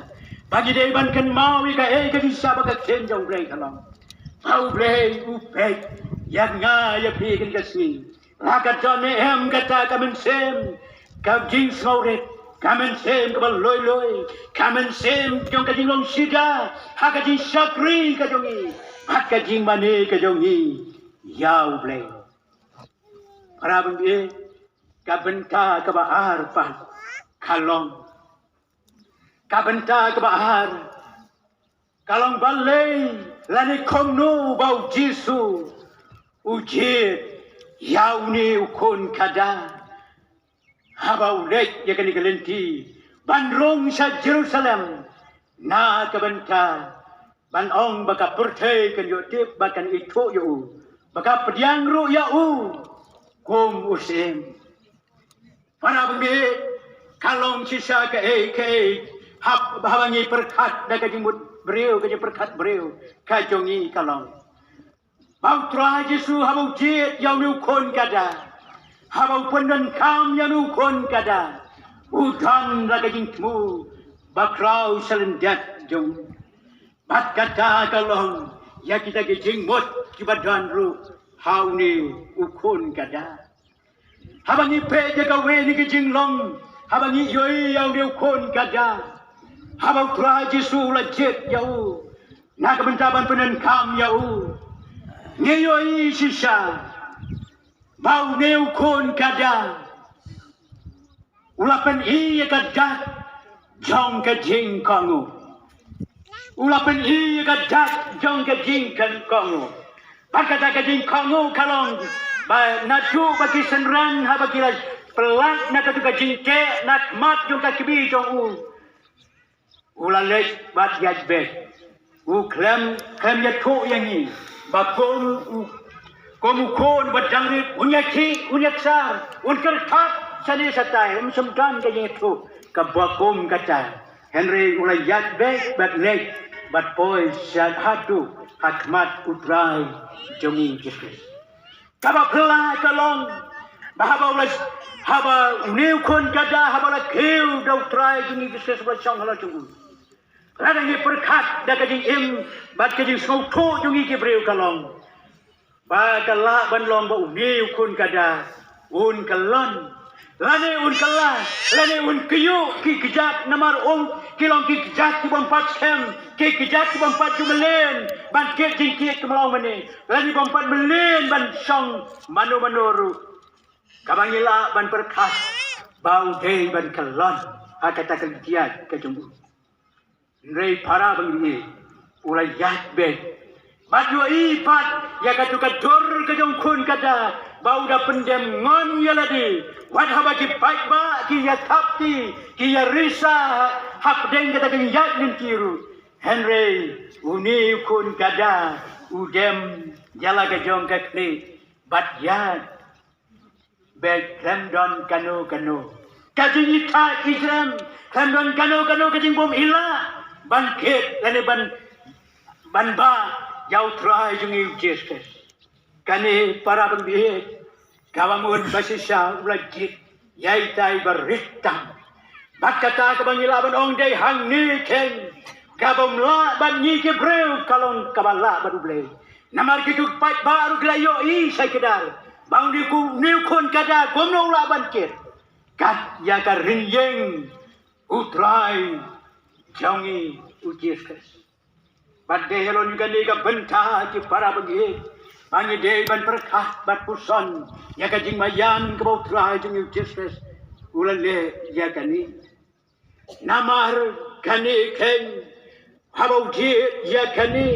ba ngi dei ban kynmaw ïa kaei ka shisha ba ka ktien jong U Blei ka long, ba U Blei u peit ïa nga ïa phi kane ka sngi. La ka don ne em kata ka mynsiem ka jingsngewrit, ka mynsiem kaba loi loi, ka mynsiem jong ka jinglong sida ha ka jingshakri ka jong ngi bad ka jingmane ka jong ngi ïa U Blei. Para bangeit, ka bynta kaba ar pat ka long, ka bynta kaba ar ka long balei lane kumno ba u Jisu u jied ïa une u khun khadar haba u leit ïa kane ka lynti ban rung sha Jerusalem, na ka bynta ban ong ba ka pyrthei kan ïohtip bad kan ithuh ïa u, ba ka pdiang ruh ïa u kum u Syiem. Para bangeit, ka long shisha kaei kaei Hap haba ngi pyrkhat da ka jingmut briew, ka jingpyrkhat briew ka jong ngi ka long ba U Trai Jisu haba u jied ïa une u khun kata, haba u pyndonkam ïa une u khun kata, u don la ka jingthmu ba khraw sha lyndet jong u. Bad kata ka long ïa kita ki jingmut kiba don ruh ha une u khun kata. Haba ngi peit ïa kawei na ki jinglong, haba ngi ïohi ïa une u khun kata, haba U Trai Jisu u la jied ïa u na ka bynta ban pyndonkam ïa u, ngi ïohi shisha ba une u khun kata u la pyni ïa ka dak jong ka jingkohnguh. U la pyni ïa ka dak jong ka jingkohnguh. Bad kata ka jingkohnguh ka long ba naduh ba ki synran haba ki la pynlait na katu ka jingteh na khmat jong ka kmie jong u, u la leit bad ïaid beit. U khlem, khlem ïathuh ïa ngi ba kum u, kum u khun ba dang rit un ïakhih, un ïaksar, un kyrthap shane shatai, um shym don ka jingïathuh kaba kum kata. Hynrei u la ïaid beit bad leit bad poi sha haduh ha khmat U Trai jong ngi Jisu Khrist. Kaba phylla ka long ba haba u la, haba une u khun kata haba u la kiew da U Trai jong ngi Jisu Khrist ba shong halor jong u, lada ngi pyrkhat da ka jingim bad ka jingsngewthuh jong ngi ki briew ka long ba ka lah ban long ba une u khun kata un kyllon, lane un kylla, lane un kyiuh ki kjat, namar um ki long ki kjat ki bym pat skhem, ki kjat ki bym pat ju mlien ban kit jingkit ki mlaw mane, lane bym pat mlien ban shong mano mano ruh. Kaba ngi lah ban pyrkhat ba u dei ban kyllon ha kata ka lynti ka jong u. Hynrei para bangeit, u la ïaid beit bad ïohi pat ïa katu ka dur ka jong u khun kata ba u da pyndem ngon ïa lade. Wat haba ki paidbah ki ïa thap kti, ki ïa risa hapdeng kata ka jingïaid lynti ruh, hynrei une u khun kata u dem ïa la ka jong ka khlieh bad ïaid beit, khlem don kano kano ka jingithaid ithrem, khlem don kano kano ka jingbym ïa lah ban kit lane ban, ban bah ïa U Trai jong ngi U Jisu Khrist. Kane para bangeit, kaba mut ba shisha u la jied ïa itai ba rit tam. Bad kata kaba ngi lah ban ong dei hangne keiñ, kabym lah bad ngi ki briew, ka long kaba lah bad U Blei. Namar ki, ki paidbah ruh ki la ïohi shai kdar ba une u khun kata kumno u lah ban kit kat ïa ka ryngïeng U Trai jong ngi U Jisu Khrist. Bad dei halor kane ka bynta ki para bangeit, ba ngi dei ban pyrkhat bad puson ïa ka jingmaïan kaba U Trai jong ngi U Jisu Khrist u la leh ïa kane. Namar kane keiñ, haba u jied ïa kane,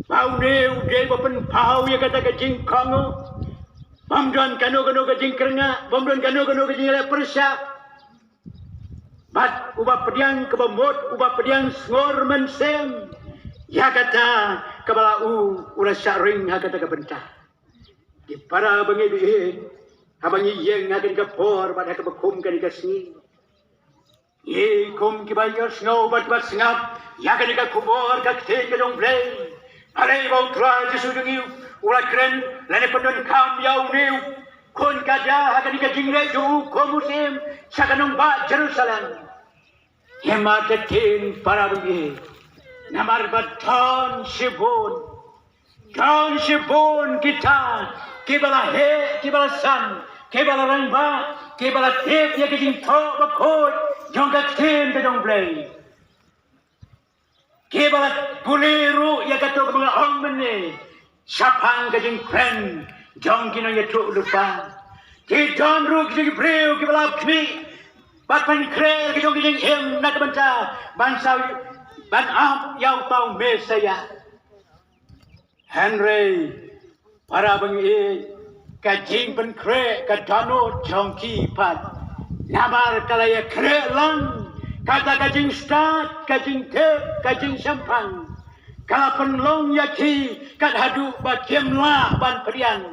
ba une u dei ba pynpaw ïa kata ka jingkohnguh. Bym don kano kano ka jingkyrngah, bym don kano kano ka jingleh pyrshah. Bad uba pdiang kaba mut, uba pdiang sngur mynsiem ïa kata kaba la u, u la shah ring ha kata ka bynta. Ki para bangeit, haba ngi ïeng ha kane ka por bad ha kaba kum kane ka sngi, ngi kum kiba ïohsngew bad ba sngap ïa kane ka khubor ka ktien ka jong U Blei. Balei ba U Trai Jisu jong ngi u la kren lane pyndonkam ïa une u khun kata ha kane ka jingleh jong u kum u syiem sha ka nongbah Jerusalem. Hima ka ktien para bangeit, namar ba don shibun, don shibun kita kiba la heh, kiba la san, kiba la rangbah, kiba la tip ïa ka jingthoh bakhuid jong ka ktien ka jong U Blei. Kiba la pule ruh ïa kato kaba nga ong mynne shaphang ka jingkren jong ki nongïathuhlypa. Ki don ruh ki jingbriew kiba la khmih bad pynkhreh ka jong ka jingim na ka bynta ban sa, ban ap ïa uta u Messaïah. Hynrei para bangeit, ka jingpynkhreh ka dohnud jong ki pat, namar ka la ïakhreh lang kata ka jingstad, ka jingtip, ka jingshemphang. Ka la pynlong ïa ki kat haduh ba kim lah ban pdiang,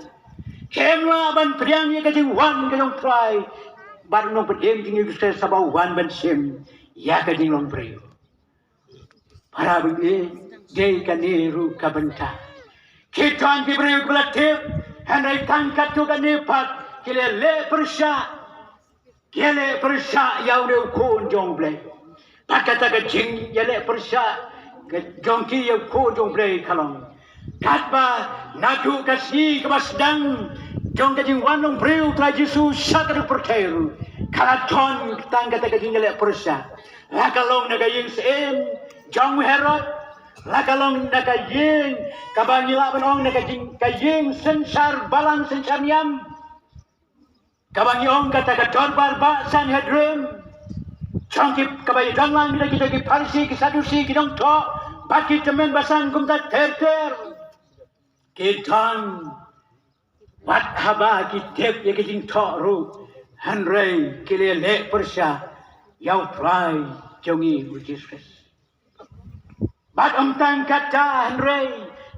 kim lah ban pdiang ïa ka jingwan ka jong U Trai bad U Nongpynim jong ngi Jisu Khrist haba u wan ban shim. ïa ka jinglong briew. Para bangeit, dei kane ruh ka bynta. Ki don ki briew kiba la tip, hynrei tang katto katne pat ki la leh pyrshah. Ki la leh pyrshah ïa une u khun jong U Blei. Bad kata ka jingïaleh pyrshah ka jong ki ïa u khun jong U Blei ka long, katba naduh ka sngi kaba sdang jong ka jingwan long briew U Trai Jisu sha ka pyrthei ruh, ka la don tang kata ka jingïaleh pyrshah. La ka long na ka ïing syiem jong u Herod, la ka long na ka ïing kaba ngi lah ban ong na ka jing, ka ïing synshar balang synshar niam, kaba ngi ong kata ka dorbar bah Sanhedrin, jong ki, kaba ïadon lang da kita ki Pharisi, ki Sadusi, ki nongthoh bad ki tymmen basan kumta ter ter. Ki don, wat haba ki tip ïa ki jingthoh ruh, hynrei ki la leh pyrshah ïa U Trai jong ngi U Jisu Khrist. Bad ym tang kata, hynrei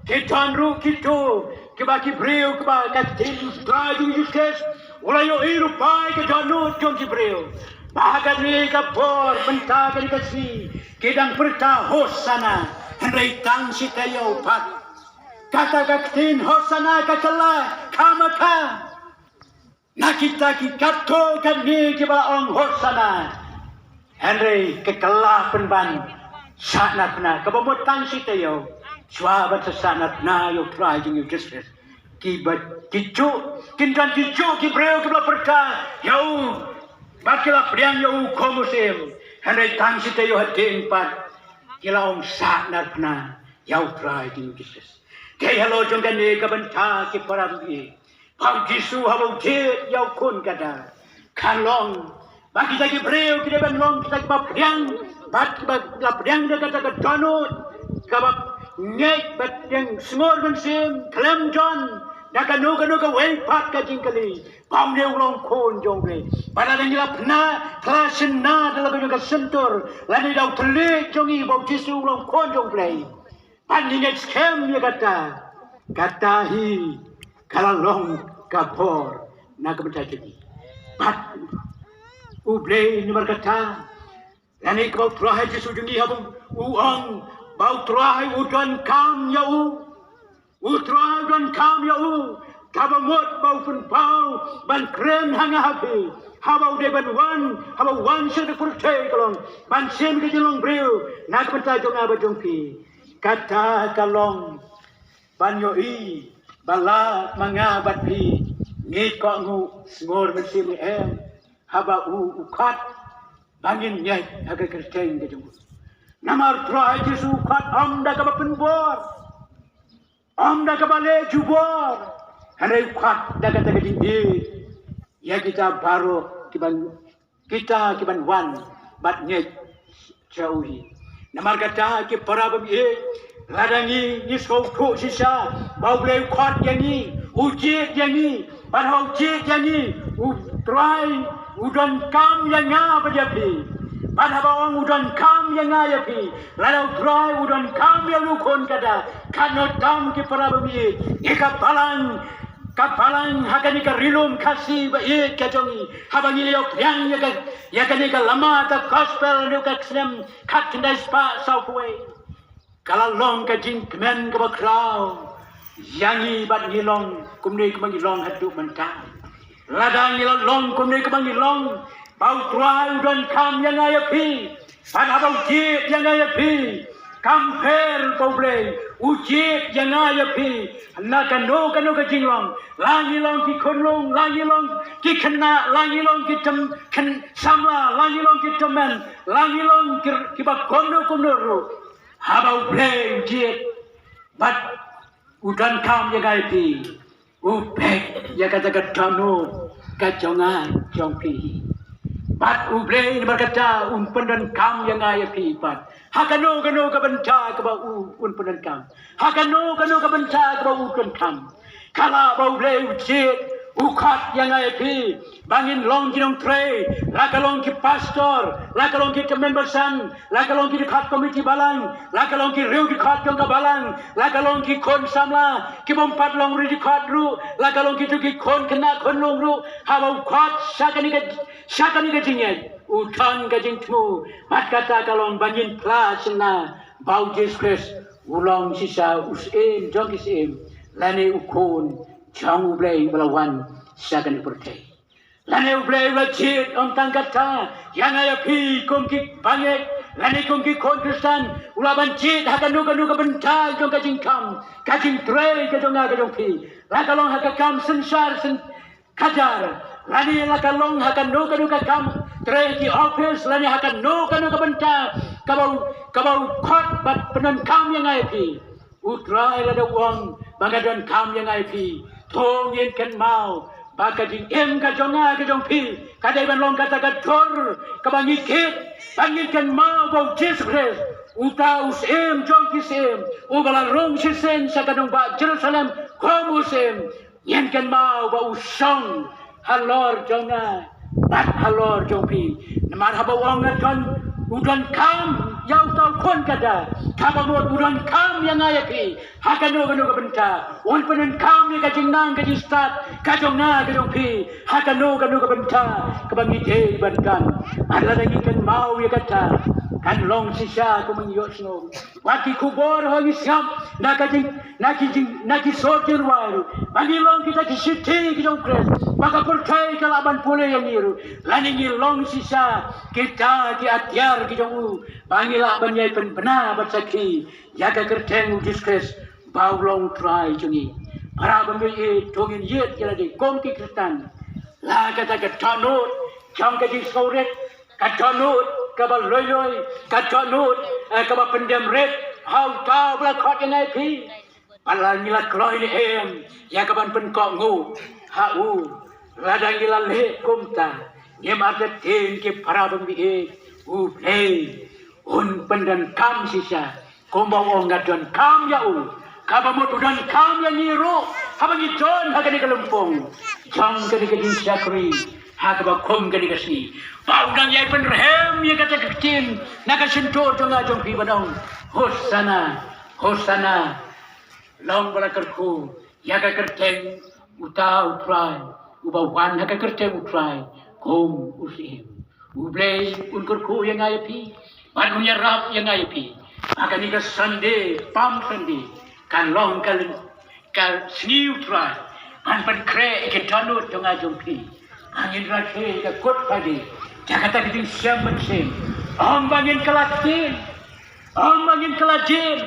ki don ruh kito kiba, ki briew kiba ka ktien U Trai jong ngi U Jisu Khrist u la ïohi ruh bai ka dohnud jong ki briew. Ba ha kane ka por mynta kane ka sngi ki dang pyrta Hosana, hynrei tang shi taïew pat. Kata ka ktien Hosana ka kylla khamkha na kita ki katto katne kiba la ong Hosana, hynrei ka kylla pynban sahnarphna, kaba mut tang shi taïew shuwa ban sa sahnarphna ïa U Trai jong ngi U Jisu Khrist. Kiba, kijuh, kin don kijuh ki briew kiba la pyrta ïa u bad ki la pdiang ïa u kum u syiem, hynrei tang shi taïew hadien pat ki la ong sahnarphna ïa U Trai jong ngi U Jisu Khrist. Te halor jong kane ka bynta, ki para bangeit, ba U Jisu haba u jied ïa u khun kata, ka long ba kita ki briew ki dei ban long kita kiba pdiang, bad kiba la pdiang da kata ka dohnud kaba ngeit bad pdiang sngur mynsiem khlem don da kano kano kawei pat ka jingkylli ba une u long Khun jong U Blei. Bad lada ngi la pynah, pynah shynna da la ka jong ka shyntur lane da u thylliej jong ngi ba U Jisu u long Khun jong U Blei, bad ngi ngeit skhem ïa kata, kata hi ka la long ka bor na ka bynta jong ngi. Bad U Blei namar kata, lane kaba U Trai Jisu jong ngi haba u ong ba U Trai u donkam ïa u, U Trai u donkam ïa u, kaba mut ba u pynpaw ban kren ha nga ha phi, haba u dei ban wan, haba u wan sha ka pyrthei ka long ban shim ka jinglong briew na ka bynta jong nga bad jong phi. Kata ka long ban ïohi ba la ma nga bad phi ngi kohnguh sngur mynsiem ne em, haba u u khot ba ngin ngeit ha ka kyrteng ka jong u. Namar Trai Jisu u khot ym da kaba pynbor, ym da kaba leh jubor, hynrei u khot da kata ka jingïeit ïa kita baroh kiban, kita kiban wan bad ngeit sha u hi. Namar kata, ki para bangeit, lada ngi, ngi sngewthuh shisha ba U Blei u khot ïa ngi, u jied ïa ngi, bad haba u jied ïa ngi, U Trai u donkam ïa nga bad ïa phi. Bad haba ong u donkam ïa nga ïa phi, lada U Trai u donkam ïa u Khun kata, katno tam, ki para bangeit, ïa ka balang, ka balang ha kane ka Ri Lum Khasi ba ïeit ka jong ngi, haba ngi la ïoh pdiang ïa ka, ïa kane ka lama ka gospel naduh ka snem khatkhyndai spah sawphew wei, ka la long ka jingkmen kaba khraw ïa ngi bad ngi long kumne kumba ngi long haduh mynta. Lada ngi la long kumne kumba ngi long, ba U Trai u donkam ïa nga ïa phi, bad haba u jied ïa nga ïa phi, kam pher ba U Blei u jied ïa nga ïa phi na kano kano ka jinglong. La ngi long ki khunlung, la ngi long ki khynnah, la ngi long ki tymmen, khynnah samla, la ngi long ki tymmen, la ngi long ki, kiba kumno kumno ruh, haba U Blei u jied bad u donkam ïa nga ïa phi, u peit ïa kata ka dohnud ka jong nga jong phi. Bad U Blei namar kata un pyndonkam ïa nga ïa phi pat ha kano kano ka bynta kaba u, un pyndonkam, ha kano kano ka bynta kaba u donkam. Ka lah ba U Blei u jied, u khot ïa nga ïa phi ba ngin long ki nongtrei, la ka long ki pastor, la ka long ki tymmen basan, la ka long ki dkhot komiti balang, la ka long ki riew dkhot jong ka balang, la ka long ki khun samla kibym pat long riew dkhot ruh, la ka long kito ki khun khynnah khunlung ruh, haba u khot sha kane ka, sha kane ka jingngeit, U don ka jingthmu, bad kata ka long ba ngin phla shynna ba u Jisu Khrist u long shisha u Syiem jong ki syiem, lane u Khun jong U Blei uba la wan sha kane ka pyrthei. Lane U Blei u la jied, ym tang kata, ïa nga ïa phi kum ki bangeit, lane kum ki khun Khristan, u lah ban jied ha kano kano ka bynta jong ka jingkam, ka jingtrei ka jong nga ka jong phi. La ka long ha ka kam synshar syn- kajar, lane la ka long ha kano kano ka kam trei ki office, lane ha kano kano ka bynta kaba u, kaba u khot bad pyndonkam ïa nga ïa phi. U Trai lada u ong ba nga donkam ïa nga ïa phi, to ngin kynmaw ba ka jingim ka jong nga ka jong phi ka dei ban long kata ka dur kaba ngi kit, ba ngin kynmaw ba u Jisu Khrist, uta u Syiem jong ki syiem, uba la rung shisien sha ka nongbah Jerusalem kum u Syiem, ngin kynmaw ba u shong halor jong nga bad halor jong phi. Namar haba u ong nga don, u donkam ïa uta u khun kata, kaba mut u donkam ïa nga ïa phi ha kano kano ka bynta. Un pyndonkam ïa ka jingnang ka jingstad ka jong nga ka jong phi ha kano kano ka bynta kaba ngi dei ban don. Bad lada ngi kynmaw ïa kata, kan long shisha kum ngi ïohsngew. Wat ki khubor ha ngi sngap na ka jing, na ki jing, na ki sor ki rwai ruh, ba ngi long kita ki shithi ki jong Khrist, ba ka pyrthei ka lah ban pule ïa ngi ruh, lane ngi long shisha kita ki atiar ki jong u, ba ngi lah ban ïai pynbna bad sakhi ïa ka kyrteng u Jisu Khrist ba u long Trai jong ngi. Para bangeit, to ngin ïeit ïa lade kum ki Khristan. La kata ka dohnud jong ka jingsngewrit, ka dohnud kaba loi loi, ka dohnud, eh, kaba pyndem rit ha uta uba la khot ïa nga ïa phi. Bad la ngi la kloi ne em ïa kaban pynkohnguh ha u? Lada ngi la leh kumta, ngim artatien ki para bangeit, U Blei un pyndonkam shisha. Kumba u ong nga donkam ïa u, kaba mut u donkam ïa ngi ruh haba ngi don ha kane ka lympung jong kane ka jingshakri, ha kaba kum kane ka sngi, ba u nang ïai pynrhem ïa kata ka ktien na ka shyntur jong nga jong phi ban ong, Hosana, Hosana. Long ba la kyrkhu ïa ka kyrteng uta U Trai, uba wan ha ka kyrteng U Trai kum u Syiem. U Blei un kyrkhu ïa nga ïa phi, bad un ïarap ïa nga ïa phi. Ha kane ka Sunday, Palm Sunday, kan long ka lyn, ka sngi U Trai, ban pynkhreh ïa ki dohnud jong nga jong phi. Ngin rakhe ïa ka Good Friday da kata ka jingshem mynsiem. Ym ba ngin kylla ktien, ym ba ngin kylla jin,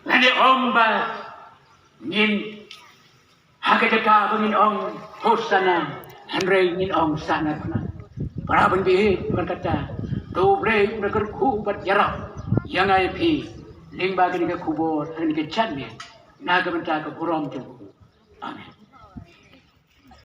lane ym ba ngin, ha ka jaka ba ngin ong Hosana, hynrei ngin ong Sanathna. Para bangeit, bad kata, to U Blei un da kyrkhu bad ïarap ïa nga ïa phi lyngba kane ka khubor, kane ka janmiet, na ka bynta ka burom jong u. Amen.